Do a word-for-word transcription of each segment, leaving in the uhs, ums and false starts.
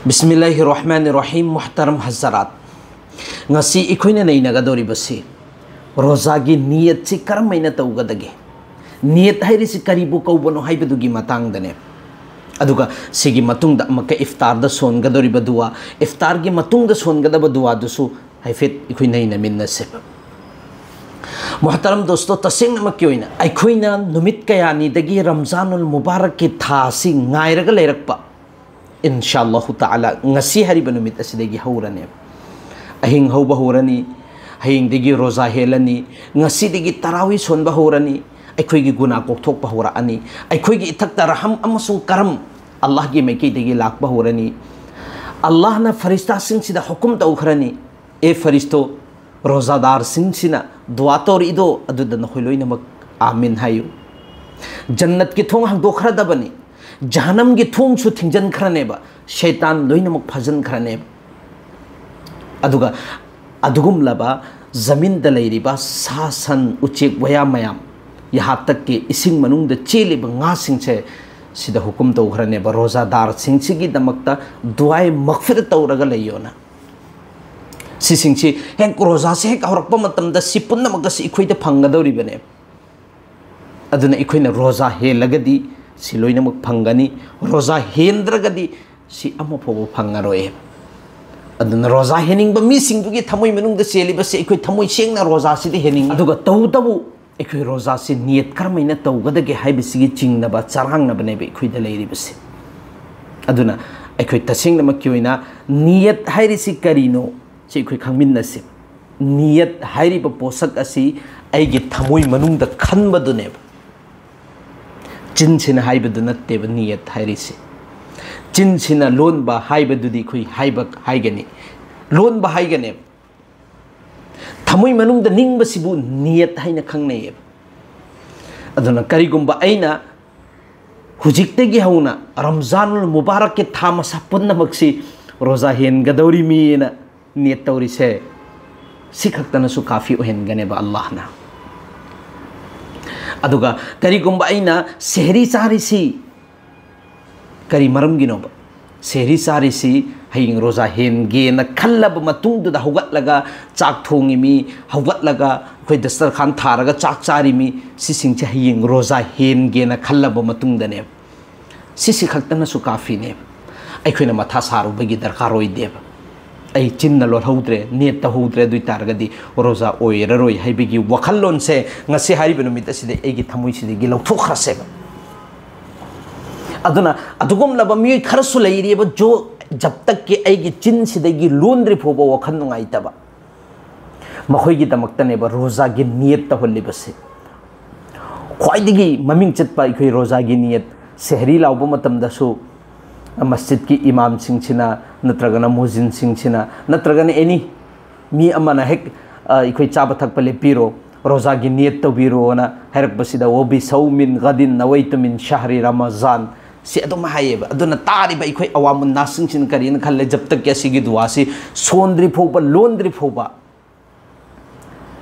ꯕꯤꯁꯃꯤꯜꯂꯥꯍꯤꯔ ꯔꯍꯃꯥꯅꯤꯔ ꯔꯍꯤꯝ꯫ ꯃꯨꯍꯇꯔꯝ ꯍꯖꯔꯥꯠ, ꯉꯁꯤ ꯑꯩꯈꯣꯏꯅ ꯅꯩꯅꯒꯗꯧꯔꯤꯕꯁꯤ ꯔꯣꯖꯥꯒꯤ ꯅꯤꯌꯠꯁꯤ ꯀꯔꯝꯍꯥꯏꯅ ꯇꯧꯒꯗꯒꯦ? ꯅꯤꯌꯠ ꯍꯥꯏꯔꯤꯁꯤ ꯀꯔꯤꯕꯨ ꯀꯧꯕꯅꯣ ꯍꯥꯏꯕꯗꯨꯒꯤ ꯃꯇꯥꯡꯗꯅꯦ꯫ ꯑꯗꯨꯒ ꯁꯤꯒꯤ ꯃꯇꯨꯡꯗ ꯑꯃꯨꯛꯀ ꯏꯐꯇꯥꯔꯗ ꯁꯣꯟꯒꯗꯧꯔꯤꯕ ꯗꯨꯋꯥ, ꯏꯐꯇꯥꯔꯒꯤ ꯃꯇꯨꯡꯗ ꯁꯣꯟꯒꯗꯕ ꯗꯨꯋꯥꯗꯨꯁꯨ ꯍꯥꯏꯐꯦꯠ ꯑꯩꯈꯣꯏ ꯅꯩꯅꯃꯤꯟꯅꯁꯦꯕ꯫ ꯃꯨꯍꯇꯔꯝ ꯗꯣꯁꯇꯣ, ꯇꯁꯦꯡꯅꯃꯛꯀꯤ ꯑꯣꯏꯅ ꯑꯩꯈꯣꯏꯅ ꯅꯨꯃꯤꯠ ꯀꯌꯥꯅꯤꯗꯒꯤ ꯔꯝꯖꯥꯅꯨꯜ ꯃꯨꯕꯥꯔꯛꯀꯤ ꯊꯥ ꯑꯁꯤ ꯉꯥꯏꯔꯒ ꯂꯩꯔꯛꯄ, ꯏꯟꯁꯥ ꯑꯜꯂꯥꯍꯨ ꯇꯥꯂꯥ ꯉꯁꯤ ꯍꯥꯏꯔꯤꯕ ꯅꯨꯃꯤꯠ ꯑꯁꯤꯗꯒꯤ ꯍꯧꯔꯅꯦꯕ꯫ ꯑꯍꯤꯡ ꯍꯧꯕ ꯍꯧꯔꯅꯤ, ꯍꯌꯦꯡꯗꯒꯤ ꯔꯣꯖꯥ ꯍꯦꯜꯂꯅꯤ, ꯉꯁꯤꯗꯒꯤ ꯇꯔꯥꯋꯤ ꯁꯣꯟꯕ ꯍꯧꯔꯅꯤ, ꯑꯩꯈꯣꯏꯒꯤ ꯒꯨꯅꯥ ꯀꯣꯛꯊꯣꯛꯄ ꯍꯧꯔꯛꯑꯅꯤ, ꯑꯩꯈꯣꯏꯒꯤ ꯏꯊꯛꯇ ꯔꯍꯝ ꯑꯃꯁꯨꯡ ꯀꯔꯝ ꯑꯜꯂꯥꯍꯒꯤ ꯃꯥꯏꯀꯩꯗꯒꯤ ꯂꯥꯛꯄ ꯍꯧꯔꯅꯤ꯫ ꯑꯜꯂꯥꯍꯅ ꯐꯔꯤꯁꯇꯥꯁꯤꯡꯁꯤꯗ ꯍꯨꯀꯨꯝ ꯇꯧꯈ꯭ꯔꯅꯤ, "ꯑꯦ ꯐꯔꯤꯁꯇꯣ, ꯔꯣꯖꯥꯗꯥꯔꯁꯤꯡꯁꯤꯅ ꯗꯨꯋꯥ ꯇꯧꯔꯛꯏꯗꯣ ꯑꯗꯨꯗ ꯅꯈꯣꯏ ꯂꯣꯏꯅꯃꯛ ꯑꯥꯃꯤꯟ ꯍꯥꯏꯌꯨ꯫ ꯖꯟꯅꯠꯀꯤ ꯊꯣꯡ ꯍꯥꯡꯗꯣꯛꯈ꯭ꯔꯗꯕꯅꯤ, ꯖꯍꯅꯝꯒꯤ ꯊꯣꯡꯁꯨ ꯊꯤꯡꯖꯤꯟꯈ꯭ꯔꯅꯦꯕ, ꯁꯩꯇꯥꯟ ꯂꯣꯏꯅꯃꯛ ꯐꯥꯖꯤꯟꯈ꯭ꯔꯅꯦꯕ꯫ ꯑꯗꯨꯒ ꯑꯗꯨꯒꯨꯝꯂꯕ ꯖꯃꯤꯟꯗ ꯂꯩꯔꯤꯕ ꯁꯥ ꯁꯟ, ꯎꯆꯦꯛ ꯋꯥꯌꯥ ꯃꯌꯥꯝ, ꯌꯍꯥ ꯇꯛꯀꯤ ꯏꯁꯤꯡ ꯃꯅꯨꯡꯗ ꯆꯦꯜꯂꯤꯕ ꯉꯥꯁꯤꯡꯁꯦ ꯁꯤꯗ ꯍꯨꯀꯨꯝ ꯇꯧꯈ꯭ꯔꯅꯦꯕ, ꯔꯣꯖꯥꯗꯥꯔꯁꯤꯡꯁꯤꯒꯤꯗꯃꯛꯇ ꯗꯨꯋꯥꯏ ꯃꯒꯐꯤꯔꯠ ꯇꯧꯔꯒ ꯂꯩꯌꯣꯅ"꯫ ꯁꯤꯁꯤꯡꯁꯤ ꯍꯦꯛ ꯔꯣꯖꯥꯁꯦ ꯍꯦꯛ ꯍꯧꯔꯛꯄ ꯃꯇꯝꯗ ꯁꯤ ꯄꯨꯝꯅꯃꯛ ꯑꯁꯤ ꯑꯩꯈꯣꯏꯗ ꯐꯪꯒꯗꯧꯔꯤꯕꯅꯦ꯫ ꯑꯗꯨꯅ ꯑꯩꯈꯣꯏꯅ ꯔꯣꯖꯥ ꯍꯦꯜꯂꯒꯗꯤ ꯁꯤ ꯂꯣꯏꯅꯃꯛ ꯐꯪꯒꯅꯤ, ꯔꯣꯖꯥ ꯍꯦꯟꯗ꯭ꯔꯒꯗꯤ ꯁꯤ ꯑꯃ ꯐꯥꯎꯕ ꯐꯪꯉꯔꯣꯏ꯫ ꯑꯗꯨꯅ ꯔꯣꯖꯥ ꯍꯦꯟꯅꯤꯡꯕ ꯃꯤꯁꯤꯡꯗꯨꯒꯤ ꯊꯃꯣꯏ ꯃꯅꯨꯡꯗ ꯆꯦꯜꯂꯤꯕꯁꯤ ꯑꯩꯈꯣꯏ ꯊꯃꯣꯏ ꯁꯦꯡꯅ ꯔꯣꯖꯥꯁꯤꯗꯤ ꯍꯦꯟꯅꯤꯡꯏ꯫ ꯑꯗꯨꯒ ꯇꯧꯕꯇꯕꯨ ꯑꯩꯈꯣꯏ ꯔꯣꯖꯥꯁꯤ ꯅꯤꯌꯠ ꯀꯔꯝꯍꯥꯏꯅ ꯇꯧꯒꯗꯒꯦ ꯍꯥꯏꯕꯁꯤꯒꯤ ꯆꯤꯡꯅꯕ, ꯆꯔꯥꯡꯅꯕꯅꯦꯕ ꯑꯩꯈꯣꯏꯗ ꯂꯩꯔꯤꯕꯁꯦ꯫ ꯑꯗꯨꯅ ꯑꯩꯈꯣꯏ ꯇꯁꯦꯡꯅꯃꯛꯀꯤ ꯑꯣꯏꯅ ꯅꯤꯌꯠ ꯍꯥꯏꯔꯤꯁꯤ ꯀꯔꯤꯅꯣ, ꯁꯤ ꯑꯩꯈꯣꯏ ꯈꯪꯃꯤꯟꯅꯁꯤ꯫ ꯅꯤꯌꯠ ꯍꯥꯏꯔꯤꯕ ꯄꯣꯠꯁꯛ ꯑꯁꯤ ꯑꯩꯒꯤ ꯊꯃꯣꯏ ꯃꯅꯨꯡꯗ ꯈꯟꯕꯗꯨꯅꯦꯕ꯫ ꯆꯤꯟꯁꯤꯅ ꯍꯥꯏꯕꯗꯨ ꯅꯠꯇꯦꯕ ꯅꯤꯌꯠ ꯍꯥꯏꯔꯤꯁꯤ꯫ ꯆꯤꯟꯁꯤꯅ ꯂꯣꯟꯕ ꯍꯥꯏꯕꯗꯨꯗꯤ ꯑꯩꯈꯣꯏ ꯍꯥꯏꯕ ꯍꯥꯏꯒꯅꯤ, ꯂꯣꯟꯕ ꯍꯥꯏꯒꯅꯦꯕ꯫ ꯊꯃꯣꯏ ꯃꯅꯨꯡꯗ ꯅꯤꯡꯕꯁꯤꯕꯨ ꯅꯤꯌꯠ ꯍꯥꯏꯅ ꯈꯪꯅꯩꯌꯦꯕ꯫ ꯑꯗꯨꯅ ꯀꯔꯤꯒꯨꯝꯕ ꯑꯩꯅ ꯍꯧꯖꯤꯛꯇꯒꯤ ꯍꯧꯅ ꯔꯝꯖꯥꯅꯨꯜ ꯃꯨꯕꯥꯔꯛꯀꯤ ꯊꯥ ꯃꯁꯥ ꯄꯨꯝꯅꯃꯛꯁꯤ ꯔꯣꯖꯥ ꯍꯦꯟꯒꯗꯧꯔꯤꯃꯤꯅ ꯅꯤꯌꯠ ꯇꯧꯔꯤꯁꯦ, ꯁꯤ ꯈꯛꯇꯅꯁꯨ ꯀꯥꯐꯤ ꯑꯣꯏꯍꯟꯒꯅꯦꯕ ꯑꯜꯂꯥꯍꯅ꯫ ꯑꯗꯨꯒ ꯀꯔꯤꯒꯨꯝꯕ ꯑꯩꯅ ꯁꯦꯍꯔꯤ ꯆꯥꯔꯤꯁꯤ ꯀꯔꯤ ꯃꯔꯝꯒꯤꯅꯣꯕ? ꯁꯦꯍꯔꯤ ꯆꯥꯔꯤꯁꯤ ꯍꯌꯦꯡ ꯔꯣꯖꯥ ꯍꯦꯟꯒꯦꯅ ꯈꯜꯂꯕ ꯃꯇꯨꯡꯗꯨꯗ ꯍꯧꯒꯠꯂꯒ ꯆꯥꯛ ꯊꯣꯡꯉꯤꯃꯤ, ꯍꯧꯒꯠꯂꯒ ꯑꯩꯈꯣꯏ ꯗꯁꯇꯔꯈꯥꯟ ꯊꯥꯔꯒ ꯆꯥꯛ ꯆꯥꯔꯤꯃꯤ, ꯁꯤꯁꯤꯡꯁꯦ ꯍꯌꯦꯡ ꯔꯣꯖꯥ ꯍꯦꯟꯒꯦꯅ ꯈꯜꯂꯕ ꯃꯇꯨꯡꯗꯅꯦꯕ꯫ ꯁꯤꯁꯤ ꯈꯛꯇꯅꯁꯨ ꯀꯥꯐꯤꯅꯦꯕ꯫ ꯑꯩꯈꯣꯏꯅ ꯃꯊꯥ ꯁꯥꯔꯨꯕꯒꯤ ꯗꯔꯀꯥꯔ ꯑꯣꯏꯗꯦꯕ꯫ ꯑꯩ ꯆꯤꯟꯅ ꯂꯣꯜꯍꯧꯗ꯭ꯔꯦ, ꯅꯤꯌꯠ ꯇꯧꯍꯧꯗ꯭ꯔꯦ, ꯑꯗꯨ ꯑꯣꯏ ꯇꯥꯔꯒꯗꯤ ꯔꯣꯖꯥ ꯑꯣꯏꯔꯔꯣꯏ ꯍꯥꯏꯕꯒꯤ ꯋꯥꯈꯜꯂꯣꯟꯁꯦ ꯉꯁꯤ ꯍꯥꯏꯔꯤꯕ ꯅꯨꯃꯤꯠ ꯑꯁꯤꯗ ꯑꯩꯒꯤ ꯊꯃꯣꯏꯁꯤꯗꯒꯤ ꯂꯧꯊꯣꯛꯈ꯭ꯔꯁꯦꯕ꯫ ꯑꯗꯨꯅ ꯑꯗꯨꯒꯨꯝꯂꯕ ꯃꯤꯑꯣꯏ ꯈꯔꯁꯨ ꯂꯩꯔꯤꯑꯕ, ꯖꯣ ꯖꯕ ꯇꯛꯀꯤ ꯑꯩꯒꯤ ꯆꯤꯟꯁꯤꯗꯒꯤ ꯂꯣꯟꯗ꯭ꯔꯤ ꯐꯥꯎꯕ ꯋꯥꯈꯜ ꯅꯨꯡꯉꯥꯏꯇꯕ, ꯃꯈꯣꯏꯒꯤꯗꯃꯛꯇꯅꯦꯕ ꯔꯣꯖꯥꯒꯤ ꯅꯤꯌꯠ ꯇꯧꯍꯜꯂꯤꯕꯁꯦ꯫ ꯈ꯭ꯋꯥꯏꯗꯒꯤ ꯃꯃꯤꯡ ꯆꯠꯄ ꯑꯩꯈꯣꯏ ꯔꯣꯖꯥꯒꯤ ꯅꯤꯌꯠ, ꯁꯦꯍꯔꯤ ꯂꯥꯎꯕ ꯃꯇꯝꯗꯁꯨ ꯃꯁꯖꯤꯠꯀꯤ ꯏꯃꯥꯝꯁꯤꯡꯁꯤꯅ ꯅꯠꯇ꯭ꯔꯒꯅ ꯃꯨꯖꯤꯟꯁꯤꯡꯁꯤꯅ ꯅꯠꯇ꯭ꯔꯒꯅ ꯑꯦꯅꯤ ꯃꯤ ꯑꯃꯅ ꯍꯦꯛ, ꯑ, ꯑꯩꯈꯣꯏ ꯆꯥꯕ ꯊꯛꯄ ꯂꯦꯞꯄꯤꯔꯣ, ꯔꯣꯖꯥꯒꯤ ꯅꯤꯌꯠ ꯇꯧꯕꯤꯔꯣꯅ ꯍꯥꯏꯔꯛꯄꯁꯤꯗ, "ꯋꯕꯤ ꯁꯧꯃꯤꯟ ꯒꯗꯤꯟ ꯅꯋꯩꯇꯨ ꯃꯤꯟ ꯁꯍꯔꯤ ꯔꯃꯖꯥꯟ", ꯁꯤ ꯑꯗꯨꯝ ꯍꯥꯏꯌꯦꯕ꯫ ꯑꯗꯨꯅ ꯇꯥꯔꯤꯕ ꯑꯩꯈꯣꯏ ꯑꯋꯥꯃꯨꯟꯅꯥꯁꯤꯡꯁꯤꯅ ꯀꯔꯤꯅ ꯈꯜꯂꯦ, ꯖꯕ ꯇꯛꯀꯤ ꯑꯁꯤꯒꯤ ꯗꯨꯋꯥꯁꯤ ꯁꯣꯟꯗ꯭ꯔꯤ ꯐꯥꯎꯕ, ꯂꯣꯟꯗ꯭ꯔꯤ ꯐꯥꯎꯕ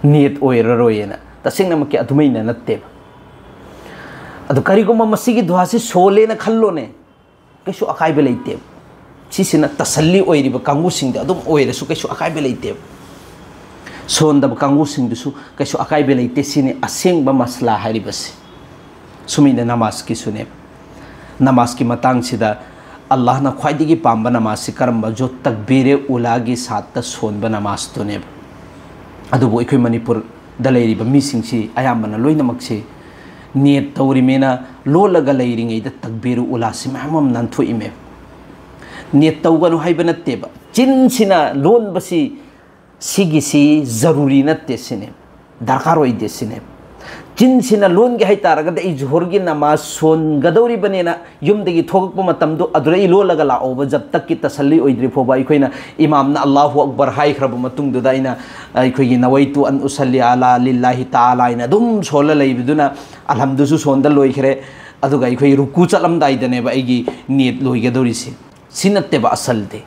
ꯅꯤꯌꯠ ꯑꯣꯏꯔꯔꯣꯏꯅ꯫ ꯇꯁꯦꯡꯅꯃꯛꯀꯤ ꯑꯗꯨꯃꯥꯏꯅ ꯅꯠꯇꯦꯕ꯫ ꯑꯗꯨ ꯀꯔꯤꯒꯨꯝꯕ ꯃꯁꯤꯒꯤ ꯗꯨꯋꯥꯁꯤ ꯁꯣꯜꯂꯦꯅ ꯈꯜꯂꯣꯅꯦ, ꯀꯩꯁꯨ ꯑꯀꯥꯏꯕ ꯂꯩꯇꯦꯕ꯫ ꯁꯤꯁꯤꯅ ꯇꯁꯜꯂꯤ ꯑꯣꯏꯔꯤꯕ ꯀꯥꯡꯕꯨꯁꯤꯡꯗ ꯑꯗꯨꯝ ꯑꯣꯏꯔꯁꯨ ꯀꯩꯁꯨ ꯑꯀꯥꯏꯕ ꯂꯩꯇꯦꯕ꯫ ꯁꯣꯟꯗꯕ ꯀꯥꯡꯕꯨꯁꯤꯡꯗꯨꯁꯨ ꯀꯩꯁꯨ ꯑꯀꯥꯏꯕ ꯂꯩꯇꯦ꯫ ꯁꯤꯅꯤ ꯑꯁꯦꯡꯕ ꯃꯁꯂꯥ ꯍꯥꯏꯔꯤꯕꯁꯤ꯫ ꯁꯨꯃꯥꯏꯅ ꯅꯃꯥꯖꯀꯤꯁꯨꯅꯦꯕ꯫ ꯅꯃꯥꯖꯀꯤ ꯃꯇꯥꯡꯁꯤꯗ ꯑꯜꯂꯥꯍꯅ ꯈ꯭ꯋꯥꯏꯗꯒꯤ ꯄꯥꯝꯕ ꯅꯃꯥꯖꯁꯤ ꯀꯔꯝꯕ? ꯖꯣ ꯇꯛꯕꯤꯔꯦ ꯎꯂꯥꯒꯤ ꯁꯥꯠꯇ ꯁꯣꯟꯕ ꯅꯃꯥꯖꯇꯨꯅꯦꯕ꯫ ꯑꯗꯨꯕꯨ ꯑꯩꯈꯣꯏ ꯃꯅꯤꯄꯨꯔꯗ ꯂꯩꯔꯤꯕ ꯃꯤꯁꯤꯡꯁꯤ ꯑꯌꯥꯝꯕꯅ ꯂꯣꯏꯅꯃꯛꯁꯤ ꯅꯤꯌꯠ ꯇꯧꯔꯤꯃꯦꯅ ꯂꯣꯜꯂꯒ ꯂꯩꯔꯤꯉꯩꯗ ꯇꯛꯕꯤꯔꯨ ꯎꯂꯥꯁꯤ ꯃꯌꯥꯝ ꯑꯃ ꯅꯥꯟꯊꯣꯛꯏꯃꯦꯕ꯫ ꯅꯤꯌꯠ ꯇꯧꯒꯅꯨ ꯍꯥꯏꯕ ꯅꯠꯇꯦꯕ, ꯆꯤꯟꯁꯤꯅ ꯂꯣꯟꯕꯁꯤ ꯁꯤꯒꯤꯁꯤ ꯖꯔꯨꯔꯤ ꯅꯠꯇꯦ ꯁꯤꯅꯦ, ꯗꯔꯀꯥꯔ ꯑꯣꯏꯗꯦ ꯁꯤꯅꯦ꯫ ꯆꯤꯟꯁꯤꯅ ꯂꯣꯟꯒꯦ ꯍꯥꯏꯇꯥꯔꯒꯗꯤ ꯑꯩ ꯖꯨꯍꯨꯔꯒꯤ ꯅꯃꯥꯖ ꯁꯣꯟꯒꯗꯧꯔꯤꯕꯅꯦꯅ ꯌꯨꯝꯗꯒꯤ ꯊꯣꯛꯂꯛꯄ ꯃꯇꯝꯗꯣ ꯑꯗꯨꯗ ꯑꯩ ꯂꯣꯜꯂꯒ ꯂꯥꯛꯑꯣꯕ, ꯖꯕ ꯇꯛꯀꯤ ꯇꯁꯜꯂꯤ ꯑꯣꯏꯗ꯭ꯔꯤ ꯐꯥꯎꯕ꯫ ꯑꯩꯈꯣꯏꯅ ꯏꯃꯥꯝꯅ "ꯑꯜꯂꯥꯍꯨ ꯑꯛꯕꯔ" ꯍꯥꯏꯈ꯭ꯔꯕ ꯃꯇꯨꯡꯗꯨꯗ ꯑꯩꯅ ꯑꯩꯈꯣꯏꯒꯤ "ꯅꯋꯩꯇꯨ ꯑꯟ ꯎꯁꯜꯂꯤ ꯑꯂꯥ ꯂꯤꯜꯂꯥꯍꯤ ꯇꯥꯂꯥ" ꯍꯥꯏꯅ ꯑꯗꯨꯝ ꯁꯣꯜꯂ ꯂꯩꯕꯗꯨꯅ ꯑꯜꯍꯝꯗꯨꯁꯨ ꯁꯣꯟꯗ ꯂꯣꯏꯈ꯭ꯔꯦ꯫ ꯑꯗꯨꯒ ꯑꯩꯈꯣꯏ ꯔꯨꯀꯨ ꯆꯠꯂꯝꯗꯥꯏꯗꯅꯦꯕ ꯑꯩꯒꯤ ꯅꯤꯌꯠ ꯂꯣꯏꯒꯗꯧꯔꯤꯁꯦ꯫ ꯁꯤ ꯅꯠꯇꯦꯕ ꯑꯁꯜꯗꯤ꯫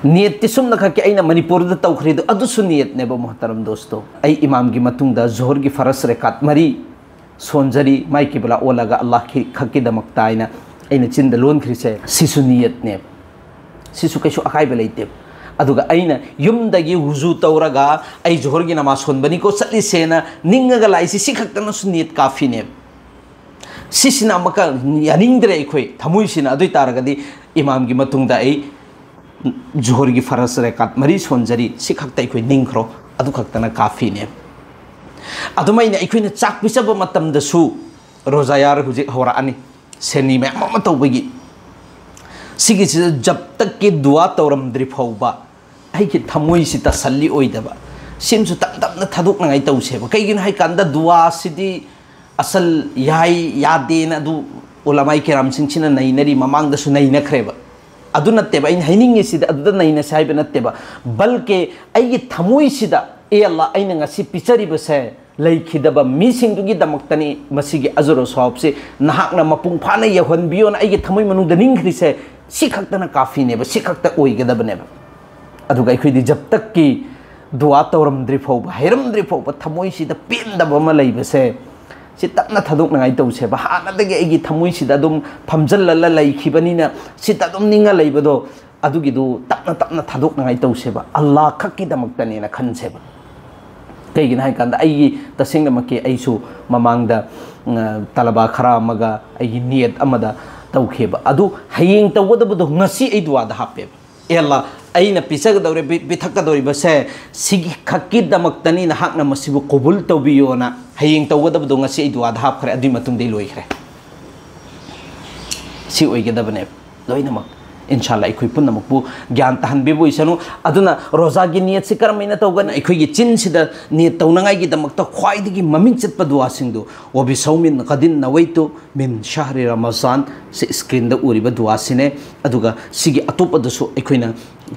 ꯅꯤꯌꯠꯇꯤ ꯁꯨꯝꯅ ꯈꯛꯀꯤ ꯑꯩꯅ ꯃꯅꯤꯄꯨꯔꯗ ꯇꯧꯈ꯭ꯔꯤꯗꯣ ꯑꯗꯨꯁꯨ ꯅꯤꯌꯠꯅꯦꯕ, ꯃꯣꯍꯇꯔꯝ ꯗꯣꯁꯇꯣ꯫ ꯑꯩ ꯏꯃꯥꯝꯒꯤ ꯃꯇꯨꯡꯗ ꯖꯣꯍꯔꯒꯤ ꯐꯔꯁ ꯔꯦꯀꯥꯠ ꯃꯔꯤ ꯁꯣꯟꯖꯔꯤ, ꯃꯥꯏ ꯀꯤꯕꯂꯥ ꯑꯣꯜꯂꯒ ꯑꯜꯂꯥꯍ ꯈꯤ-, ꯈꯛꯀꯤꯗꯃꯛꯇ ꯍꯥꯏꯅ ꯑꯩꯅ ꯆꯤꯟꯗ ꯂꯣꯟꯈ꯭ꯔꯤꯁꯦ ꯁꯤꯁꯨ ꯅꯤꯌꯠꯅꯦꯕ꯫ ꯁꯤꯁꯨ ꯀꯩꯁꯨ ꯑꯀꯥꯏꯕ ꯂꯩꯇꯦꯕ꯫ ꯑꯗꯨꯒ ꯑꯩꯅ ꯌꯨꯝꯗꯒꯤ ꯋꯨꯖꯨ ꯇꯧꯔꯒ ꯑꯩ ꯖꯣꯍꯔꯒꯤ ꯅꯃꯥꯖ ꯁꯣꯟꯕꯅꯤꯀꯣ ꯆꯠꯂꯤꯁꯦꯅ ꯅꯤꯡꯉꯒ ꯂꯥꯛꯏꯁꯤ, ꯁꯤ ꯈꯛꯇꯅꯁꯨ ꯅꯤꯌꯠ ꯀꯥꯐꯤꯅꯦꯕ꯫ ꯁꯤꯁꯤꯅ ꯑꯃꯨꯛꯀ ꯌꯥꯅꯤꯡꯗ꯭ꯔꯦ ꯑꯩꯈꯣꯏ ꯊꯃꯣꯏꯁꯤꯅ꯫ ꯑꯗꯨ ꯑꯣꯏ ꯇꯥꯔꯒꯗꯤ ꯏꯃꯥꯝꯒꯤ ꯃꯇꯨꯡꯗ ꯑꯩ ꯖꯣꯍꯔꯒꯤ ꯐꯔꯖ ꯔꯦꯀꯥꯠ ꯃꯔꯤ ꯁꯣꯟꯖꯔꯤ, ꯁꯤ ꯈꯛꯇ ꯑꯩꯈꯣꯏ ꯅꯤꯡꯈ꯭ꯔꯣ, ꯑꯗꯨ ꯈꯛꯇꯅ ꯀꯥꯐꯤꯅꯦꯕ꯫ ꯑꯗꯨꯃꯥꯏꯅ ꯑꯩꯈꯣꯏꯅ ꯆꯥꯛ ꯄꯤꯖꯕ ꯃꯇꯝꯗꯁꯨ ꯔꯣꯖꯥꯌꯥꯔ ꯍꯧꯖꯤꯛ ꯍꯧꯔꯛꯑꯅꯤ, ꯁꯦꯟꯅꯤ ꯃꯌꯥꯝ ꯑꯃ ꯇꯧꯕꯒꯤ꯫ ꯁꯤꯒꯤꯁꯤꯗ ꯖꯕ ꯇꯛꯀꯤ ꯗꯨꯋꯥ ꯇꯧꯔꯝꯗ꯭ꯔꯤ ꯐꯥꯎꯕ ꯑꯩꯒꯤ ꯊꯃꯣꯏꯁꯤ ꯇꯁꯜꯂꯤ ꯑꯣꯏꯗꯕ, ꯁꯤꯃꯁꯨ ꯇꯞ ꯇꯞꯅ ꯊꯥꯗꯣꯛꯅꯉꯥꯏ ꯇꯧꯁꯦꯕ꯫ ꯀꯩꯒꯤꯅꯣ ꯍꯥꯏꯀꯥꯟꯗ ꯗꯨꯋꯥꯁꯤꯗꯤ ꯑꯁꯜ ꯌꯥꯏ ꯌꯥꯗꯦꯅ ꯑꯗꯨ ꯎꯂꯃꯥꯏ ꯀꯤꯔꯥꯝꯁꯤꯡꯁꯤꯅ ꯅꯩꯅꯔꯤ, ꯃꯃꯥꯡꯗꯁꯨ ꯅꯩꯅꯈ꯭ꯔꯦꯕ꯫ ꯑꯗꯨ ꯅꯠꯇꯦꯕ ꯑꯩꯅ ꯍꯥꯏꯅꯤꯡꯉꯤꯁꯤꯗ, ꯑꯗꯨꯗ ꯅꯩꯅꯁꯦ ꯍꯥꯏꯕ ꯅꯠꯇꯦꯕ, ꯕꯜꯀꯦ ꯑꯩꯒꯤ ꯊꯃꯣꯏꯁꯤꯗ, "ꯑꯦ ꯑꯜꯂꯥ, ꯑꯩꯅ ꯉꯁꯤ ꯄꯤꯖꯔꯤꯕꯁꯦ ꯂꯩꯈꯤꯗꯕ ꯃꯤꯁꯤꯡꯗꯨꯒꯤꯗꯃꯛꯇꯅꯤ, ꯃꯁꯤꯒꯤ ꯑꯖꯔ ꯁꯋꯥꯕꯁꯤ ꯅꯍꯥꯛꯅ ꯃꯄꯨꯡ ꯐꯥꯅ ꯌꯧꯍꯟꯕꯤꯌꯣꯅ ꯑꯩꯒꯤ ꯊꯃꯣꯏ ꯃꯅꯨꯡꯗ ꯅꯤꯡꯈ꯭ꯔꯤꯁꯦ, ꯁꯤ ꯈꯛꯇꯅ ꯀꯥꯐꯤꯅꯦꯕ, ꯁꯤ ꯈꯛꯇ ꯑꯣꯏꯒꯗꯕꯅꯦꯕ"꯫ ꯑꯗꯨꯒ ꯑꯩꯈꯣꯏꯗꯤ ꯖꯕ ꯇꯛꯀꯤ ꯗꯨꯋꯥ ꯇꯧꯔꯝꯗ꯭ꯔꯤ ꯐꯥꯎꯕ, ꯍꯩꯔꯝꯗ꯭ꯔꯤ ꯐꯥꯎꯕ ꯊꯃꯣꯏꯁꯤꯗ ꯄꯦꯟꯗꯕ ꯑꯃ ꯂꯩꯕꯁꯦ, ꯁꯤ ꯇꯞꯅ ꯊꯥꯗꯣꯛꯅꯉꯥꯏ ꯇꯧꯁꯦꯕ꯫ ꯍꯥꯟꯅꯗꯒꯤ ꯑꯩꯒꯤ ꯊꯃꯣꯏꯁꯤꯗ ꯑꯗꯨꯝ ꯐꯝꯖꯜꯂꯂ ꯂꯩꯈꯤꯕꯅꯤꯅ, ꯁꯤꯗ ꯑꯗꯨꯝ ꯅꯤꯡꯉ ꯂꯩꯕꯗꯣ, ꯑꯗꯨꯒꯤꯗꯨ ꯇꯞꯅ ꯇꯞꯅ ꯊꯥꯗꯣꯛꯅꯉꯥꯏ ꯇꯧꯁꯦꯕ, ꯑꯜꯂꯥ ꯈꯛꯀꯤꯗꯃꯛꯇꯅꯦꯅ ꯈꯟꯁꯦꯕ꯫ ꯀꯩꯒꯤꯅꯣ ꯍꯥꯏꯀꯥꯟꯗ ꯑꯩꯒꯤ ꯇꯁꯦꯡꯅꯃꯛꯀꯤ ꯑꯩꯁꯨ ꯃꯃꯥꯡꯗ, ꯑ, ꯇꯂꯕꯥ ꯈꯔ ꯑꯃꯒ ꯑꯩꯒꯤ ꯅꯤꯌꯠ ꯑꯃꯗ ꯇꯧꯈꯤꯕ꯫ ꯑꯗꯨ ꯍꯌꯦꯡ ꯇꯧꯒꯗꯕꯗꯣ ꯉꯁꯤ ꯑꯩ ꯗꯨꯋꯥꯗ ꯍꯥꯞꯄꯦꯕ꯫ "ꯑꯦ ꯑꯜꯂꯥ, ꯑꯩꯅ ꯄꯤꯖꯒꯗꯧꯔꯤ-, ꯄꯤ-, ꯄꯤꯊꯛꯀꯗꯧꯔꯤꯕꯁꯦ ꯁꯤꯒꯤ ꯈꯛꯀꯤꯗꯃꯛꯇꯅꯤ, ꯅꯍꯥꯛꯅ ꯃꯁꯤꯕꯨ ꯀꯣꯕꯨꯜ ꯇꯧꯕꯤꯌꯣꯅ ꯍꯌꯦꯡ ꯇꯧꯒꯗꯕꯗꯣ ꯉꯁꯤ ꯑꯩ ꯗꯨꯋꯥꯗ ꯍꯥꯞꯈ꯭ꯔꯦ, ꯑꯗꯨꯒꯤ ꯃꯇꯨꯡꯗ ꯑꯩ ꯂꯣꯏꯈ꯭ꯔꯦ"꯫ ꯁꯤ ꯑꯣꯏꯒꯗꯕꯅꯦꯕ ꯂꯣꯏꯅꯃꯛ꯫ ꯏꯟꯁꯥꯜꯂꯥ ꯑꯩꯈꯣꯏ ꯄꯨꯝꯅꯃꯛꯄꯨ ꯒ꯭ꯌꯥꯟ ꯇꯥꯍꯟꯕꯤꯕ ꯑꯣꯏꯁꯅꯨ꯫ ꯑꯗꯨꯅ ꯔꯣꯖꯥꯒꯤ ꯅꯤꯌꯠꯁꯤ ꯀꯔꯝꯍꯥꯏꯅ ꯇꯧꯒꯅꯤ? ꯑꯩꯈꯣꯏꯒꯤ ꯆꯤꯟꯁꯤꯗ ꯅꯤꯌꯠ ꯇꯧꯅꯉꯥꯏꯒꯤꯗꯃꯛꯇ ꯈ꯭ꯋꯥꯏꯗꯒꯤ ꯃꯃꯤꯡ ꯆꯠꯄ ꯗꯨꯋꯥꯁꯤꯡꯗꯨ, "ꯋꯕꯤꯁꯧꯃꯤꯟ ꯒꯗꯤꯟ ꯅꯋꯩꯇꯨ ꯃꯤꯟ ꯁꯍꯔꯤ ꯔꯃꯖꯥꯟ", ꯁꯤ ꯁ꯭ꯀ꯭ꯔꯤꯟꯗ ꯎꯔꯤꯕ ꯗꯨꯋꯥꯁꯤꯅꯦ꯫ ꯑꯗꯨꯒ ꯁꯤꯒꯤ ꯑꯇꯣꯞꯄꯗꯁꯨ ꯑꯩꯈꯣꯏꯅ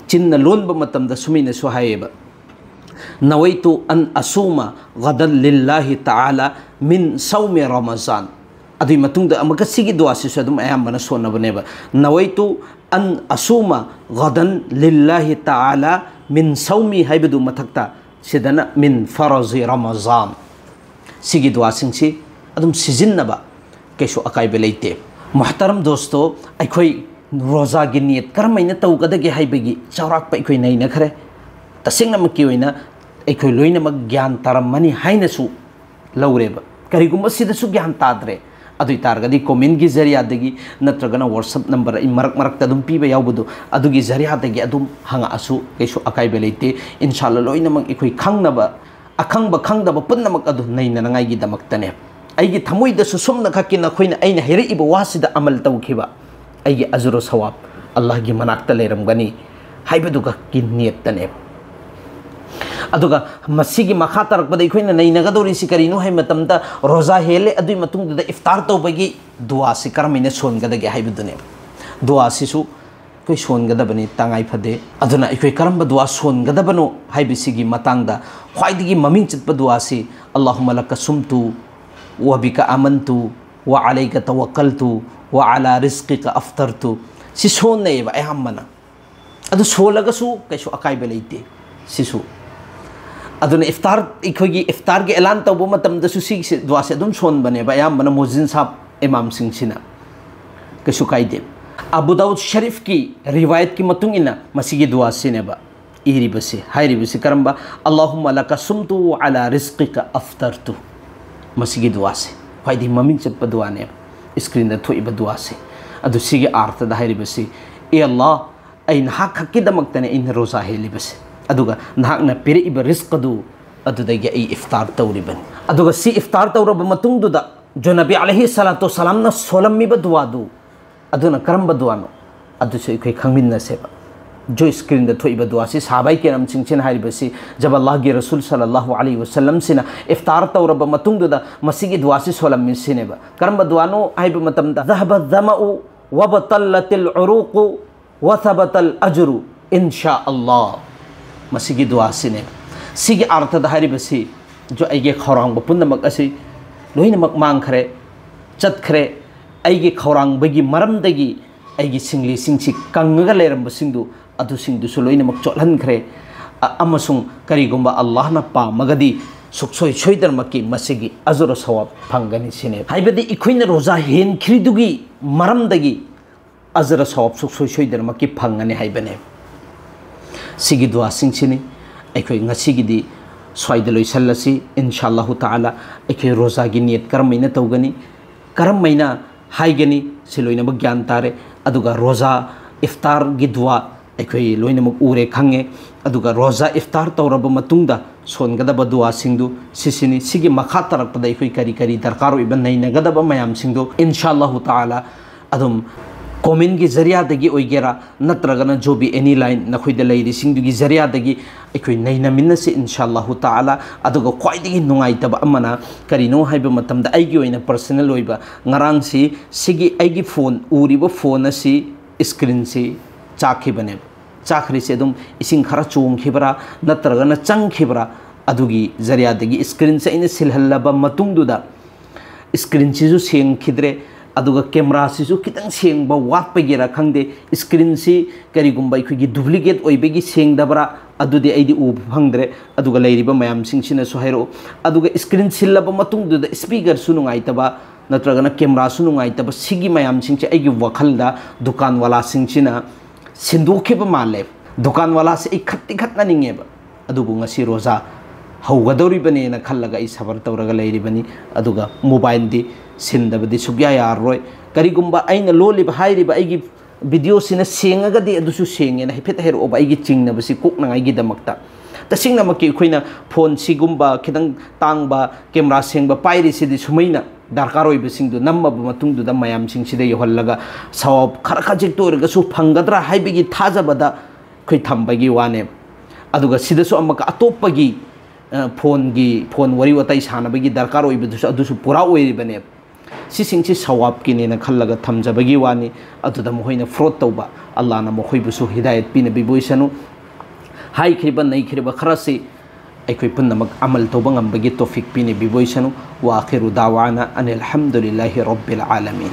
ꯆꯤꯟꯅ ꯂꯣꯟꯕ ꯃꯇꯝꯗ ꯁꯨꯃꯥꯏꯅꯁꯨ ꯍꯥꯏꯌꯦꯕ, "ꯅꯋꯩꯇꯨ ꯑꯟ ꯑꯁꯨꯃ ꯒꯗꯟ ꯂꯤꯜꯂꯥꯍꯤ ꯇꯥꯂꯥ ꯃꯤꯟ ꯁꯧꯃꯤ ꯔꯃꯖꯥꯟ"꯫ ꯑꯗꯨꯒꯤ ꯃꯇꯨꯡꯗ ꯑꯃꯨꯛꯀ ꯁꯤꯒꯤ ꯗꯨꯋꯥꯁꯤꯁꯨ ꯑꯗꯨꯝ ꯑꯌꯥꯝꯕꯅ ꯁꯣꯟꯅꯕꯅꯦꯕ, "ꯅꯋꯩꯇꯨ ꯑꯟ ꯑꯁꯨꯃ ꯒꯗꯟ ꯂꯤꯜꯂꯥꯍꯤ ꯇꯥꯂꯥ ꯃꯤꯟ ꯁꯧꯃꯤ" ꯍꯥꯏꯕꯗꯨ ꯃꯊꯛꯇ, ꯁꯤꯗꯅ "ꯃꯤꯟ ꯐꯔꯖꯤ ꯔꯃꯖꯥꯟ"꯫ ꯁꯤꯒꯤ ꯗꯨꯋꯥꯁꯤꯡꯁꯤ ꯑꯗꯨꯝ ꯁꯤꯖꯤꯟꯅꯕ ꯀꯩꯁꯨ ꯑꯀꯥꯏꯕ ꯂꯩꯇꯦ꯫ ꯃꯨꯍꯇꯔꯝ ꯗꯣꯁꯇꯣ, ꯑꯩꯈꯣꯏ ꯔꯣꯖꯥꯒꯤ ꯅꯤꯌꯠ ꯀꯔꯝꯍꯥꯏꯅ ꯇꯧꯒꯗꯒꯦ ꯍꯥꯏꯕꯒꯤ ꯆꯥꯎꯔꯥꯛꯄ ꯑꯩꯈꯣꯏ ꯅꯩꯅꯈ꯭ꯔꯦ꯫ ꯇꯁꯦꯡꯅꯃꯛꯀꯤ ꯑꯣꯏꯅ ꯑꯩꯈꯣꯏ ꯂꯣꯏꯅꯃꯛ ꯒ꯭ꯌꯥꯟ ꯇꯥꯔꯝꯃꯅꯤ ꯍꯥꯏꯅꯁꯨ ꯂꯧꯔꯦꯕ꯫ ꯀꯔꯤꯒꯨꯝꯕ ꯁꯤꯗꯁꯨ ꯒ꯭ꯌꯥꯟ ꯇꯥꯗ꯭ꯔꯦ, ꯑꯗꯨ ꯑꯣꯏ ꯇꯥꯔꯒꯗꯤ comment ꯒꯤ ꯖꯔꯤꯌꯥꯗꯒꯤ ꯅꯠꯇ꯭ꯔꯒꯅ WhatsApp number ꯑꯩ ꯃꯔꯛ ꯃꯔꯛꯇ ꯑꯗꯨꯝ ꯄꯤꯕ ꯌꯥꯎꯕꯗꯣ, ꯑꯗꯨꯒꯤ ꯖꯔꯤꯌꯥꯗꯒꯤ ꯑꯗꯨꯝ ꯍꯪꯉꯛꯑꯁꯨ ꯀꯩꯁꯨ ꯑꯀꯥꯏꯕ ꯂꯩꯇꯦ꯫ ꯏꯟꯁꯥꯜꯂꯥ ꯂꯣꯏꯅꯃꯛ ꯑꯩꯈꯣꯏ ꯈꯪꯅꯕ, ꯑꯈꯪꯕ ꯈꯪꯗꯕ ꯄꯨꯝꯅꯃꯛ ꯑꯗꯨ ꯅꯩꯅꯅꯉꯥꯏꯒꯤꯗꯃꯛꯇꯅꯦ꯫ ꯑꯩꯒꯤ ꯊꯃꯣꯏꯗꯁꯨ ꯁꯨꯝꯅ ꯈꯛꯀꯤ ꯅꯈꯣꯏꯅ ꯑꯩꯅ ꯍꯥꯏꯔꯛꯏꯕ ꯋꯥꯁꯤꯗ ꯑꯃꯜ ꯇꯧꯈꯤꯕ ꯑꯩꯒꯤ ꯑꯖꯔꯨ ꯁꯋꯥꯕ ꯑꯜꯂꯥꯍꯒꯤ ꯃꯅꯥꯛꯇ ꯂꯩꯔꯝꯒꯅꯤ ꯍꯥꯏꯕꯗꯨꯒꯤ ꯅꯤꯌꯠꯇꯅꯦꯕ꯫ ꯑꯗꯨꯒ ꯃꯁꯤꯒꯤ ꯃꯈꯥ ꯇꯥꯔꯛꯄꯗ ꯑꯩꯈꯣꯏꯅ ꯅꯩꯅꯒꯗꯧꯔꯤꯁꯤ ꯀꯔꯤꯅꯣ ꯍꯥꯏꯕ ꯃꯇꯝꯗ, ꯔꯣꯖꯥ ꯍꯦꯜꯂꯦ, ꯑꯗꯨꯒꯤ ꯃꯇꯨꯡꯗꯨꯗ ꯏꯐꯇꯥꯔ ꯇꯧꯕꯒꯤ ꯗꯨꯋꯥꯁꯤ ꯀꯔꯝꯍꯥꯏꯅ ꯁꯣꯟꯒꯗꯒꯦ ꯍꯥꯏꯕꯗꯨꯅꯦꯕ꯫ ꯗꯨꯋꯥꯁꯤꯁꯨ ꯑꯩꯈꯣꯏ ꯁꯣꯟꯒꯗꯕꯅꯤ, ꯇꯉꯥꯏ ꯐꯗꯦ꯫ ꯑꯗꯨꯅ ꯑꯩꯈꯣꯏ ꯀꯔꯝꯕ ꯗꯨꯋꯥ ꯁꯣꯟꯒꯗꯕꯅꯣ ꯍꯥꯏꯕꯁꯤꯒꯤ ꯃꯇꯥꯡꯗ ꯈ꯭ꯋꯥꯏꯗꯒꯤ ꯃꯃꯤꯡ ꯆꯠꯄ ꯗꯨꯋꯥꯁꯤ, "اللهم لك صمت وبك آمنت وعليك توكلت وعلى رزقك أفطرت"꯫ ꯁꯤ ꯁꯣꯟꯅꯩꯌꯦꯕ ꯑꯌꯥꯝꯕꯅ꯫ ꯑꯗꯨ ꯁꯣꯜꯂꯒꯁꯨ ꯀꯩꯁꯨ ꯑꯀꯥꯏꯕ ꯂꯩꯇꯦ ꯁꯤꯁꯨ꯫ ꯑꯗꯨꯅ ꯏꯐꯇꯥꯔ, ꯑꯩꯈꯣꯏꯒꯤ ꯏꯐꯇꯥꯔꯒꯤ ꯑꯦꯂꯥꯟ ꯇꯧꯕ ꯃꯇꯝꯗꯁꯨ ꯁꯤꯒꯤꯁꯦ, ꯗꯨꯋꯥꯁꯦ ꯑꯗꯨꯝ ꯁꯣꯟꯕꯅꯦꯕ ꯑꯌꯥꯝꯕꯅ ꯃꯨꯖꯤꯟ ꯁꯥꯕ ꯏꯃꯥꯝꯁꯤꯡꯁꯤꯅ꯫ ꯀꯩꯁꯨ ꯀꯥꯏꯗꯦ꯫ ꯑꯕꯨ ꯗꯥꯎꯗ ꯁꯔꯤꯐꯀꯤ ꯔꯤꯋꯥꯌꯠꯀꯤ ꯃꯇꯨꯡ ꯏꯟꯅ ꯃꯁꯤꯒꯤ ꯗꯨꯋꯥꯁꯤꯅꯦꯕ ꯏꯔꯤꯕꯁꯤ, ꯍꯥꯏꯔꯤꯕꯁꯤ ꯀꯔꯝꯕ? "اللهم لك صمت وعلى رزقك أفطرت"꯫ ꯃꯁꯤꯒꯤ ꯗꯨꯋꯥꯁꯦ ꯈ꯭ꯋꯥꯏꯗꯒꯤ ꯃꯃꯤꯡ ꯆꯠꯄ ꯗꯨꯋꯥꯅꯦꯕ, ꯏꯁꯀ꯭ꯔꯤꯟꯗ ꯊꯣꯛꯏꯕ ꯗꯨꯋꯥꯁꯦ꯫ ꯑꯗꯨ ꯁꯤꯒꯤ ꯑꯥꯔꯊꯗ ꯍꯥꯏꯔꯤꯕꯁꯤ, "ꯑꯦ ꯑꯜꯂꯥ, ꯑꯩ ꯅꯍꯥꯛ ꯈꯛꯀꯤꯗꯃꯛꯇꯅꯦ ꯑꯩꯅ ꯔꯣꯖꯥ ꯍꯦꯜꯂꯤꯕꯁꯦ, ꯑꯗꯨꯒ ꯅꯍꯥꯛꯅ ꯄꯤꯔꯛꯏꯕ ꯔꯤꯁꯛ ꯑꯗꯨ, ꯑꯗꯨꯗꯒꯤ ꯑꯩ ꯏꯐꯇꯥꯔ ꯇꯧꯔꯤꯕꯅꯤ"꯫ ꯑꯗꯨꯒ ꯁꯤ ꯏꯐꯇꯥꯔ ꯇꯧꯔꯕ ꯃꯇꯨꯡꯗꯨꯗ ꯖꯣ ꯅꯕꯤ ꯑꯂꯩꯍꯤ ꯁꯂꯥꯇꯨ ꯁꯂꯥꯝꯅ ꯁꯣꯜꯂꯝꯃꯤꯕ ꯗꯨꯋꯥꯗꯨ, ꯑꯗꯨꯅ ꯀꯔꯝꯕ ꯗꯨꯋꯥꯅꯣ? ꯑꯗꯨꯁꯨ ꯑꯩꯈꯣꯏ ꯈꯪꯃꯤꯟꯅꯁꯦꯕ꯫ ꯖꯣ ꯏꯁꯀ꯭ꯔꯤꯟꯗ ꯊꯣꯛꯏꯕ ꯗꯨꯋꯥꯁꯤ ꯁꯥꯍꯥꯕꯥꯏ ꯀꯤꯔꯥꯝꯁꯤꯡꯁꯤꯅ ꯍꯥꯏꯔꯤꯕꯁꯤ ꯖꯕ ꯑꯜꯂꯥꯍꯒꯤ ꯔꯁꯨꯜ ꯁꯜꯂꯜꯂꯥꯍꯨ ꯑꯂꯩꯍꯤ ꯋꯁꯜꯂꯝꯁꯤꯅ ꯏꯐꯇꯥꯔ ꯇꯧꯔꯕ ꯃꯇꯨꯡꯗꯨꯗ ꯃꯁꯤꯒꯤ ꯗꯨꯋꯥꯁꯤ ꯁꯣꯜꯂꯝꯃꯤ ꯁꯤꯅꯦꯕ꯫ ꯀꯔꯝꯕ ꯗꯨꯋꯥꯅꯣ ꯍꯥꯏꯕ ꯃꯇꯝꯗ, "ذهب الظمأ وابتلت العروق وثبت الأجر إن شاء الله"꯫ ꯃꯁꯤꯒꯤ ꯗꯨꯋꯥꯁꯤꯅꯦ꯫ ꯁꯤꯒꯤ ꯑꯥꯔꯊꯗ ꯍꯥꯏꯔꯤꯕꯁꯤ, "ꯖꯣ, ꯑꯩꯒꯤ ꯈꯧꯔꯥꯡꯕ ꯄꯨꯝꯅꯃꯛ ꯑꯁꯤ ꯂꯣꯏꯅꯃꯛ ꯃꯥꯡꯈ꯭ꯔꯦ, ꯆꯠꯈ꯭ꯔꯦ꯫ ꯑꯩꯒꯤ ꯈꯧꯔꯥꯡꯕꯒꯤ ꯃꯔꯝꯗꯒꯤ ꯑꯩꯒꯤ ꯁꯤꯡꯂꯤꯁꯤꯡꯁꯤ ꯀꯪꯉꯒ ꯂꯩꯔꯝꯕꯁꯤꯡꯗꯨ, ꯑꯗꯨꯁꯤꯡꯗꯨꯁꯨ ꯂꯣꯏꯅꯃꯛ ꯆꯣꯠꯍꯟꯈ꯭ꯔꯦ꯫ ꯑ-, ꯑꯃꯁꯨꯡ ꯀꯔꯤꯒꯨꯝꯕ ꯑꯜꯂꯥꯍꯅ ꯄꯥꯝꯃꯒꯗꯤ ꯁꯨꯛꯁꯣꯏ ꯁꯣꯏꯗꯅꯃꯛꯀꯤ ꯃꯁꯤꯒꯤ ꯑꯖꯔ ꯁꯋꯥꯕ ꯐꯪꯒꯅꯤ ꯁꯤꯅꯦ꯫ ꯍꯥꯏꯕꯗꯤ ꯑꯩꯈꯣꯏꯅ ꯔꯣꯖꯥ ꯍꯦꯟꯈ꯭ꯔꯤꯗꯨꯒꯤ ꯃꯔꯝꯗꯒꯤ ꯑꯖꯔ ꯁꯋꯥꯕ ꯁꯨꯛꯁꯣꯏ ꯁꯣꯏꯗꯅꯃꯛꯀꯤ ꯐꯪꯒꯅꯤ ꯍꯥꯏꯕꯅꯦ꯫ ꯁꯤꯒꯤ ꯗꯨꯋꯥꯁꯤꯡꯁꯤꯅꯤ꯫ ꯑꯩꯈꯣꯏ ꯉꯁꯤꯒꯤꯗꯤ ꯁ꯭ꯋꯥꯏꯗ ꯂꯣꯏꯁꯜꯂꯁꯤ꯫ ꯏꯟꯁꯥ ꯑꯜꯂꯥꯍꯨ ꯇꯥꯂꯥ ꯑꯩꯈꯣꯏ ꯔꯣꯖꯥꯒꯤ ꯅꯤꯌꯠ ꯀꯔꯝꯍꯥꯏꯅ ꯇꯧꯒꯅꯤ, ꯀꯔꯝꯍꯥꯏꯅ ꯍꯥꯏꯒꯅꯤ, ꯁꯤ ꯂꯣꯏꯅꯃꯛ ꯒ꯭ꯌꯥꯟ ꯇꯥꯔꯦ꯫ ꯑꯗꯨꯒ ꯔꯣꯖꯥ ꯏꯐꯇꯥꯔꯒꯤ ꯗꯨꯋꯥ ꯑꯩꯈꯣꯏ ꯂꯣꯏꯅꯃꯛ ꯎꯔꯦ, ꯈꯪꯉꯦ꯫ ꯑꯗꯨꯒ ꯔꯣꯖꯥ ꯏꯐꯇꯥꯔ ꯇꯧꯔꯕ ꯃꯇꯨꯡꯗ ꯁꯣꯟꯒꯗꯕ ꯗꯨꯋꯥꯁꯤꯡꯗꯨ ꯁꯤꯁꯤꯅꯤ꯫ ꯁꯤꯒꯤ ꯃꯈꯥ ꯇꯥꯔꯛꯄꯗ ꯑꯩꯈꯣꯏ ꯀꯔꯤ ꯀꯔꯤ ꯗꯔꯀꯥꯔ ꯑꯣꯏꯕ ꯅꯩꯅꯒꯗꯕ ꯃꯌꯥꯝꯁꯤꯡꯗꯨ ꯏꯟꯁꯥ ꯑꯜꯂꯥꯍꯨ ꯇꯥꯂꯥ ꯑꯗꯨꯝ ꯀꯣꯃꯦꯟꯒꯤ ꯖꯔꯤꯌꯥꯗꯒꯤ ꯑꯣꯏꯒꯦꯔꯥ, ꯅꯠꯇ꯭ꯔꯒꯅ ꯖꯣ ꯕꯤ ꯑꯦꯅꯤ ꯂꯥꯏꯟ ꯅꯈꯣꯏꯗ ꯂꯩꯔꯤꯁꯤꯡꯗꯨꯒꯤ ꯖꯔꯤꯌꯥꯗꯒꯤ ꯑꯩꯈꯣꯏ ꯅꯩꯅꯃꯤꯟꯅꯁꯤ ꯏꯟꯁꯥ ꯑꯜꯂꯥꯍꯨ ꯇꯥꯂꯥ꯫ ꯑꯗꯨꯒ ꯈ꯭ꯋꯥꯏꯗꯒꯤ ꯅꯨꯡꯉꯥꯏꯇꯕ ꯑꯃꯅ ꯀꯔꯤꯅꯣ ꯍꯥꯏꯕ ꯃꯇꯝꯗ, ꯑꯩꯒꯤ ꯑꯣꯏꯅ ꯄꯔꯁꯅꯦꯜ ꯑꯣꯏꯕ, ꯉꯔꯥꯡꯁꯤ ꯁꯤꯒꯤ ꯑꯩꯒꯤ ꯐꯣꯟ, ꯎꯔꯤꯕ ꯐꯣꯟ ꯑꯁꯤ ꯏꯁꯀ꯭ꯔꯤꯟꯁꯤ ꯆꯥꯛꯈꯤꯕꯅꯦꯕ꯫ ꯆꯥꯛꯈ꯭ꯔꯤꯁꯦ ꯑꯗꯨꯝ ꯏꯁꯤꯡ ꯈꯔ ꯆꯣꯡꯈꯤꯕ꯭ꯔꯥ ꯅꯠꯇ꯭ꯔꯒꯅ ꯆꯪꯈꯤꯕ꯭ꯔꯥ, ꯑꯗꯨꯒꯤ ꯖꯔꯤꯌꯥꯗꯒꯤ ꯏꯁꯀ꯭ꯔꯤꯟꯁꯦ ꯑꯩꯅ ꯁꯤꯜꯍꯜꯂꯕ ꯃꯇꯨꯡꯗꯨꯗ ꯏꯁꯀ꯭ꯔꯤꯟꯁꯤꯁꯨ ꯁꯦꯡꯈꯤꯗ꯭ꯔꯦ꯫ ꯑꯗꯨꯒ ꯀꯦꯃꯦꯔꯥꯁꯤꯁꯨ ꯈꯤꯇꯪ ꯁꯦꯡꯕ ꯋꯥꯠꯄꯒꯤꯔꯥ ꯈꯪꯗꯦ, ꯏꯁꯀ꯭ꯔꯤꯟꯁꯤ ꯀꯔꯤꯒꯨꯝꯕ ꯑꯩꯈꯣꯏꯒꯤ ꯗꯨꯄ꯭ꯂꯤꯀꯦꯠ ꯑꯣꯏꯕꯒꯤ ꯁꯦꯡꯗꯕ꯭ꯔꯥ, ꯑꯗꯨꯗꯤ ꯑꯩꯗꯤ ꯎꯕ ꯐꯪꯗ꯭ꯔꯦ꯫ ꯑꯗꯨꯒ ꯂꯩꯔꯤꯕ ꯃꯌꯥꯝꯁꯤꯡꯁꯤꯅꯁꯨ ꯍꯥꯏꯔꯛꯎ꯫ ꯑꯗꯨꯒ ꯏꯁꯀ꯭ꯔꯤꯟ ꯁꯤꯜꯂꯕ ꯃꯇꯨꯡꯗꯨꯗ ꯏꯁꯄꯤꯀꯔꯁꯨ ꯅꯨꯡꯉꯥꯏꯇꯕ ꯅꯠꯇ꯭ꯔꯒꯅ ꯀꯦꯃꯦꯔꯥꯁꯨ ꯅꯨꯡꯉꯥꯏꯇꯕ, ꯁꯤꯒꯤ ꯃꯌꯥꯝꯁꯤꯡꯁꯦ ꯑꯩꯒꯤ ꯋꯥꯈꯜꯗ ꯗꯨꯀꯥꯟꯋꯥꯂꯥꯁꯤꯡꯁꯤꯅ ꯁꯤꯟꯗꯣꯛꯈꯤꯕ ꯃꯥꯜꯂꯦ꯫ ꯗꯨꯀꯥꯟꯋꯥꯂꯥꯁꯦ ꯑꯩ ꯈꯠꯇꯤ ꯈꯠꯅꯅꯤꯡꯉꯦꯕ, ꯑꯗꯨꯕꯨ ꯉꯁꯤ ꯔꯣꯖꯥ ꯍꯧꯒꯗꯧꯔꯤꯕꯅꯦꯅ ꯈꯜꯂꯒ ꯑꯩ ꯁꯕꯔ ꯇꯧꯔꯒ ꯂꯩꯔꯤꯕꯅꯤ꯫ ꯑꯗꯨꯒ ꯃꯣꯕꯥꯏꯜꯗꯤ ꯁꯤꯟꯗꯕꯗꯤ ꯁꯨꯛꯌꯥ ꯌꯥꯔꯔꯣꯏ꯫ ꯀꯔꯤꯒꯨꯝꯕ ꯑꯩꯅ ꯂꯣꯜꯂꯤꯕ, ꯍꯥꯏꯔꯤꯕ ꯑꯩꯒꯤ ꯚꯤꯗꯤꯑꯣꯁꯤꯅ ꯁꯦꯡꯉꯒꯗꯤ ꯑꯗꯨꯁꯨ ꯁꯦꯡꯉꯦꯅ ꯍꯥꯏꯐꯦꯠ ꯍꯥꯏꯔꯛꯑꯣꯕ, ꯑꯩꯒꯤ ꯆꯤꯡꯅꯕꯁꯤ ꯀꯣꯛꯅꯉꯥꯏꯒꯤꯗꯃꯛꯇ꯫ ꯇꯁꯦꯡꯅꯃꯛꯀꯤ ꯑꯩꯈꯣꯏꯅ ꯐꯣꯟ ꯁꯤꯒꯨꯝꯕ ꯈꯤꯇꯪ ꯇꯥꯡꯕ, ꯀꯦꯃꯦꯔꯥ ꯁꯦꯡꯕ ꯄꯥꯏꯔꯤꯁꯤꯗꯤ ꯁꯨꯃꯥꯏꯅ ꯗꯔꯀꯥꯔ ꯑꯣꯏꯕꯁꯤꯡꯗꯨ ꯅꯝꯃꯕ ꯃꯇꯨꯡꯗꯨꯗ ꯃꯌꯥꯝꯁꯤꯡꯁꯤꯗ ꯌꯧꯍꯜꯂꯒ ꯁꯋꯥꯕ ꯈꯔ ꯈꯖꯤꯛꯇ ꯑꯣꯏꯔꯒꯁꯨ ꯐꯪꯒꯗ꯭ꯔꯥ ꯍꯥꯏꯕꯒꯤ ꯊꯥꯖꯕꯗ ꯑꯩꯈꯣꯏ ꯊꯝꯕꯒꯤ ꯋꯥꯅꯦꯕ꯫ ꯑꯗꯨꯒ ꯁꯤꯗꯁꯨ ꯑꯃꯨꯛꯀ ꯑꯇꯣꯞꯄꯒꯤ, ꯑ, ꯐꯣꯟꯒꯤ, ꯐꯣꯟ ꯋꯥꯔꯤ ꯋꯥꯇꯥꯏ ꯁꯥꯟꯅꯕꯒꯤ ꯗꯔꯀꯥꯔ ꯑꯣꯏꯕꯗꯨꯁꯨ, ꯑꯗꯨꯁꯨ ꯄꯨꯔꯥ ꯑꯣꯏꯔꯤꯕꯅꯦꯕ꯫ ꯁꯤꯁꯤꯡꯁꯤ ꯁꯋꯥꯕꯀꯤꯅꯦꯅ ꯈꯜꯂꯒ ꯊꯝꯖꯕꯒꯤ ꯋꯥꯅꯤ꯫ ꯑꯗꯨꯗ ꯃꯈꯣꯏꯅ ꯐ꯭ꯔꯣꯗ ꯇꯧꯕ, ꯑꯜꯂꯥꯅ ꯃꯈꯣꯏꯕꯨꯁꯨ ꯍꯤꯗꯥꯌꯠ ꯄꯤꯅꯕꯤꯕ ꯑꯣꯏꯁꯅꯨ꯫ ꯍꯥꯏꯈ꯭ꯔꯤꯕ ꯅꯩꯈ꯭ꯔꯤꯕ ꯈꯔꯁꯤ ꯑꯩꯈꯣꯏ ꯄꯨꯝꯅꯃꯛ ꯑꯃꯜ ꯇꯧꯕ ꯉꯝꯕꯒꯤ ꯇꯣꯐꯤꯛ ꯄꯤꯅꯕꯤꯕ ꯑꯣꯏꯁꯅꯨ꯫ ꯋꯥ ꯑꯈꯤꯔꯨ ꯗꯥꯋꯥꯅ ꯑꯅꯤꯜ ꯍꯝꯗꯨꯂꯤꯜꯂꯥꯍꯤ ꯔꯣꯕꯤꯜ ꯑꯥꯂꯃꯤꯟ꯫